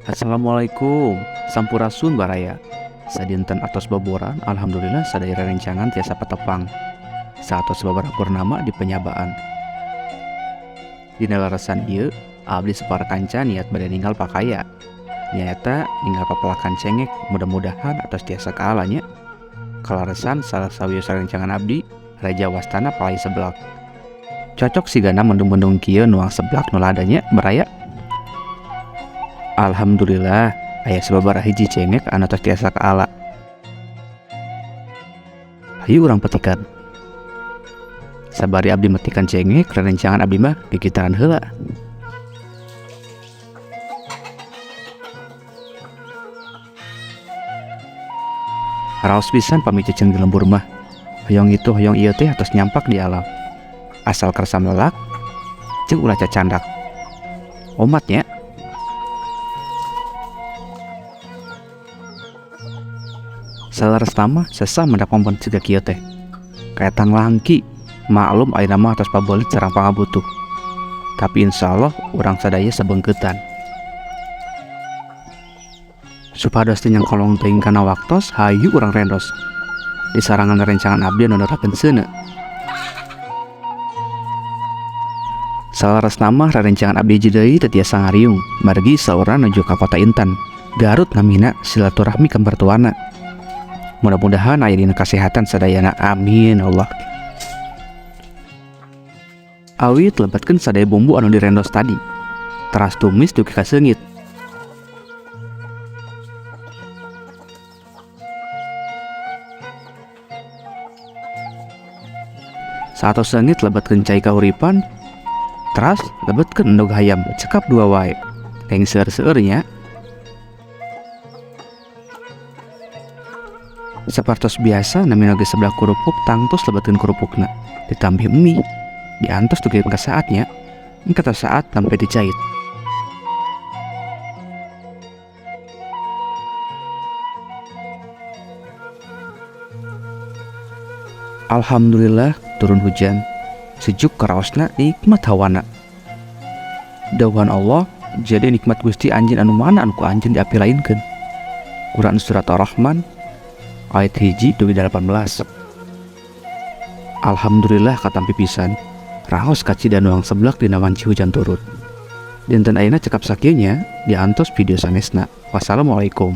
Assalamualaikum, sampurasun baraya. Sadinten atos boboran, alhamdulillah sadaya rerencangan tiasa patepang. Saatos sababaraha purnama di penyabaan. Dina larasan ieu, abdi sapara kanca niat bade ninggal pakaya. Nyaeta ninggal papelakan cengek, mudah-mudahan atos tiasa kaala nya. Kalaresan salah sawios rerencangan abdi, Reja wastana palai seblak. Cocok sigana mendung-mendung kieu nuang seblak nu lada nya baraya. Alhamdulillah, aya sababaraha hiji cengek anu tos tiasa kaala. Hayu urang petikan. Sabari abdi metikan cengek, rerencangan abdi mah gigitaran heula. Raos pisan pami cicing di lembur mah. Hoyong itu hoyong ieu teh atos nyampak di alam. Asal kersa melak jeung ulah cacandak. Omat nya. Saleresna mah sesah mendak momen siga kieu teh. Kaetang langki, maklum ayeuna mah atos pabelit sareng pangabutuh. Tapi insyaallah urang sadaya sabeungkeutan. Supados teu nyangkolong teuing kana waktos, hayu urang rendos. Di sarangan rencangan abdi anu nerakeun seuneu. Saleresna mah rerencangan abdi hiji deui teu tiasa ngariung, margi saurna nuju ka kota Intan. Garut namina silaturahmi ka mertuana. Mudah-mudahan aya dina kasehatan sadayana, amin Allah. Awit lebetkeun sadaya bumbu anu direndos tadi. Teras tumis dugi ka seungit. Saatos seungit lebetkeun cai kahuripan, teras lebetkeun endog hayam cekap 2 wae. Teng seueur-seueur nya. Sapertos biasa namina ge seblak kerupuk tangtos lebetkeun kerupukna, ditambih mie, diantos dugi ka saatnya, engke tos saat sampai dicait. Alhamdulillah turun hujan, sejuk karaosna nikmat hawana. Dawuhan Allah jadi nikmat Gusti anjeun anu mana anu ku anjeun diapilainkeun. Quran surat Ar-Rahman ayat 1 dugi 18. Alhamdulillah katampi pisan. Raos kacida nuang seblak dina wanci hujan turun. Dinten ayeuna cekap sakieu nya, diantos video sanesna. Wassalamualaikum.